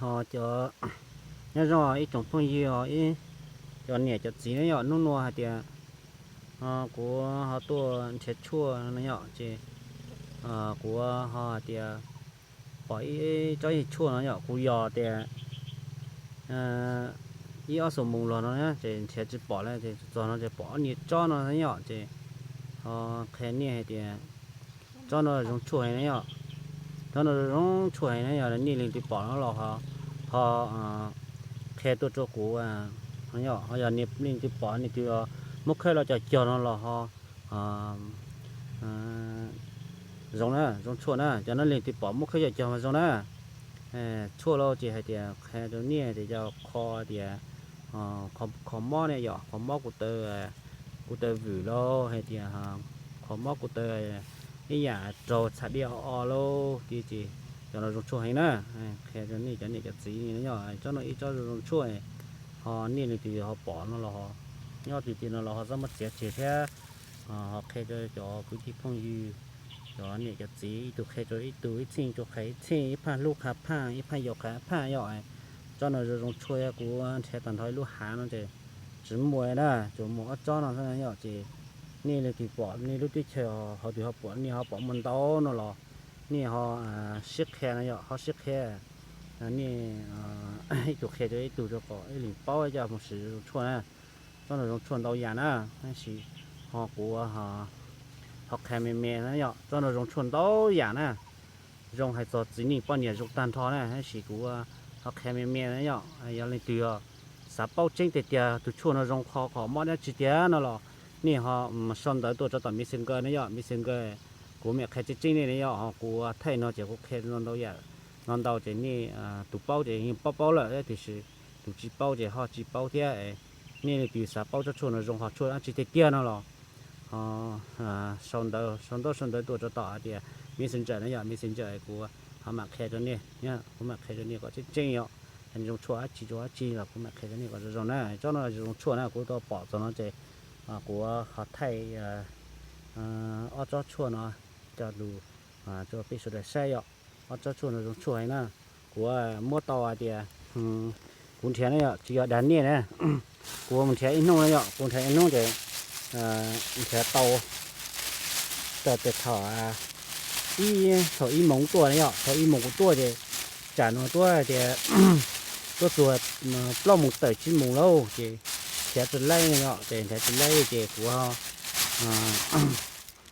Cov, nyob zoo ib tsoom phooj ywg os, ib cov niam cov txiv na yom, hnub no hais tias kuv ho tuaj nrhiav tshuaj no yom, ces kuv ho hais tias pom ib tsob yig tshuaj no yom, kuv yog tias ib ob xuab moos los no ces nrhiav tsis pom li, ces txog no ces pom ob niag tsob no yom, ces ho qhia nej hais tias tsob no zoo tshuaj heev na yom. Tsob no zoo tshuaj heev na yom, nej leej twg pom no los ho, ho qhia tuaj rau kuv, ho yog nej leej twg pom nej twg muab khawb los cog cog no los ho zoo na, zoo tshuaj na, cov no leej twg pom muab khawb cog cog mas zoo na. Tshuaj lauj, ces hais tias qhia rau nej tias cov kho tias kho mob ne yom, kho mob kuv taw, kuv taw vwm lauj, hais tias kho mob kuv taw ib yam raug txhais diaj o o lauj, ces cov no zoo tshuaj heev na. Qhia rau nej cov niam cov txiv no yom, tsob no ib tsob zoo zoo tshuaj, ho nej leej twg ho pom no los ho nyob twg twg no los ho txhob muab txiav tseg thiab, ho qhia rau cov kwv tij phooj ywg, cov niam cov txiv ib tug qhia rau ib tug, ib txheej rau qhia ib txheej, ib phaj hlub qhia phaj, ib phaj yaus qhia phaj yom. Tsob no zoo zoo tshuaj, kuv nrhiav tag nrho ib lub hav no ces tsis muaj na, tsuas muaj ob tsob no xwb na yom, ces nej leej twg pom nej lub teb chaws ho twg ho pom, nej ho pom muaj ntau no los nej ho sib qhia na yom, ho sib qhia, nej ib tug qhia rau ib tug rau kom ib leeg paub coj mus siv zoo tshuaj na. Tsob no zoo tshuaj ntau yam na, tab sis ho kuv ho qhia me me na yom, tsob no zoo tshuaj ntau yam na. Zoo hais txog txiv neej poj niam zoo tag nrho na, tab sis kuv ho qhia me me na yom. Yog leej twg xav paub tseeb tiag tias tus tshuaj no zoo kho kom mob dab tsi tiag no los nej ho sau ntawv tuaj rau tom Messenger na yom, Messenger kuv mam qhia tseeb tseeb nej na yom, ho kuv thaij no ces kuv qhia ntau yam no ntau ces nej tus paub ces yeej paub paub lawm, tiam sis tus tsis paub ces ho tsis paub thiab. Nej leej twg xav paub tsob tshuaj no zoo ho tshuaj dab tsi tiag tiag no los ho sau ntawv, sau ntaub sau ntawv tuaj rau tom hais tias Messenger na yom, Messenger kuv ho mam qhia rau nej, kuv mam qhia rau nej kom tseeb tseeb yom. Zoo tshuaj dab tsi tshuaj dab tsi los kuv mam qhia rau nej kom zoo zoo na. Tsob no zoo tshuaj na, kuv tau pom txog no ces kuv ho thaij ob tsob tshuaj no coj lus rau peb sawv daws saib yom. Ob tsob tshuaj no zoo tshuaj heev na. Kuv muab tau hais tias kuv nrhiav na yom, tsis yog dag nej na. Kuv mus nrhiav ib hnub na yom, kuv nrhiav ib hnub ces nrhiav tau, tau tias thaum ib, thaum ib moos tuaj na yom, thaum ib moos kuv tuaj ces tsam no tuaj tias tuaj txog plaub moos tawm tsib moos lauj, ces nrhiav tsis laib na yom, ces nrhiav tsis laib ces kuv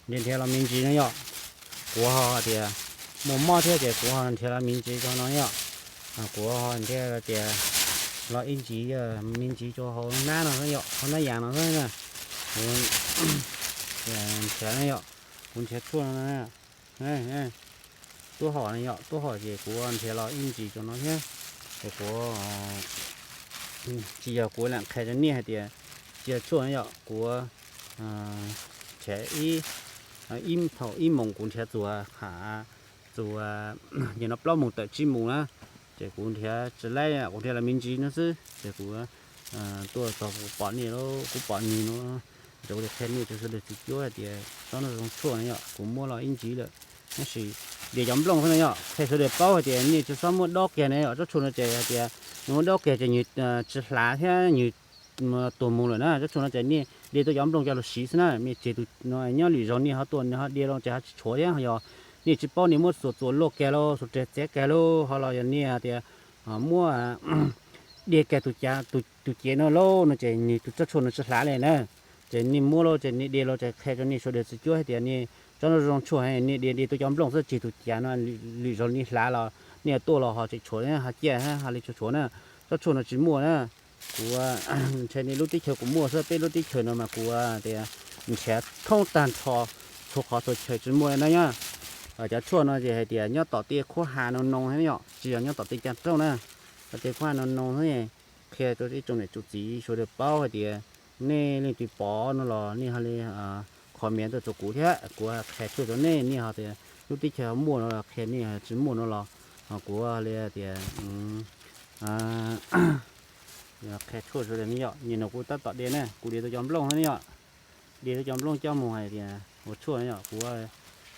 nrhiav nrhiav los me ntsis no yom. Kuv ho tias muaj mob thiab ces kuv ho nrhiav los me ntsis tso no yom. Kuv ho nrhiav tias los ib ntsis me ntsis rau hauv nab no xwb yom, hauv nab yas no xwb na. Kuv nrhiav no yom, kuv nrhiav tshuaj no na. Tuaj hom no yom, tuaj hom ces kuv nrhiav los ib ntsis rau no thiab. Ces kuv tsis yog kuv lam qhia rau nej hais tias tsis yog tshuaj no yom, kuv nrhiav ib, ib thaum ib moos kuv nrhiav txuas ha, txuas nim no plaub moos tawm tsib moos na. Ces kuv nrhiav tsis laib, kuv nrhiav los me ntsis no xwb ces kuv tuaj txog kuv pom nej, kuv pom nej no, ces kuv li qhia nej rau sawv daws txhua cuab hais tias tsob no zoo tshuaj no yom, kuv muab los ib ntsis lawm. Tab sis de cov nplooj xwb no yom, qhia sawv daws paub hais tias nej tsis txhob muab dob kiag na yom, tsob tshuaj no ces hais tias nws muab dob kiag ces nws tsis hlav thiab nws tuag mus lawm na. Tsob tshuaj no ces nej de tuaj cov nplooj coj los siv xwb na, nej tseg tus no nyob lwm zaus nej ho tuaj nej ho de los ces ho tsis tshuav thiab. Yog nej tsis paub nej muab xuas txuas luaj kiag lauj, xuas reg txiav kiag lauj, ho los yog nej tias muab de kiag tus, tus cev no lauj no ces nws tus tsob tshuaj no tsis hlav li na. Ces nej muab lauj ces nej de lauj ces qhia rau nej sawv daws txhua cuab hais tias nej tsob no zoo tshuaj, nej de de tuaj cov nplooj xwb, tseg tus cev no, lwm zaus nej hlav los nej tuaj los ho tseem tshuav, ho ciaj ho li tsuas tshuav na. Tsob tshuaj no tsis muaj na. Kuv ntshe nej lub teb chaws kuv muaj xwb, peb lub teb chaws no mas kuv tias nrhiav thoob tag nrho txhua qhov txhua chaw tsis muaj li na yom. Cov tshuaj no ces hais tias nyob tom tej khuab ha no no yom, tsis yog nyob tom tej caj rooj na. Tom tej khuab ha no no xwb. Qhia rau ib tsoom niam tsoom txiv sawv daws paub hais tias nej leej twg pom no los nej ho li comment tuaj rau kuv thiab, kuv qhia tshuaj rau nej. Nej ho tias lub teb chaws ho muaj no los qhia, nej tsis muaj no los kuv li tias qhia tshuaj sawv daws ne yom. Nim no kuv tab tom de na, kuv de tau cov nplooj ne yom, de tau cov nplooj coj mus hais tias ua tshuaj ne yom. Kuv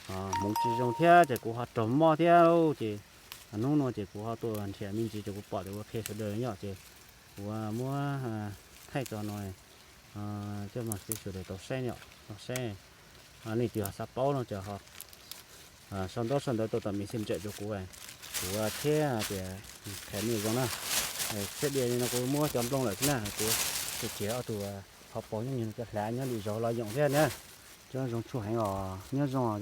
hmoov tsis zoo thiab ces kuv ho raug mob thiab lauj, ces Hnub no ces kuv ho tuaj nrhiav me ntsis ces kuv pom tias ua phem sawv daws yom, ces kuv muab thaij tso no coj los sawv daws tau saib, tau saib. Nej twg ho xav paub no ces ho sau ntaub sau ntawv tuaj tom Messenger rau kuv, kuv thiab tias qhia nej zoo na. Sab diav li no kuv muab cov nplooj lawm xwb na, kuv tseem tseg ob tug hauv paus nyob, cov hlav nyob lwm zaus los yoom thiab na. Cov zoo tshuaj heev os, nyob zoo os.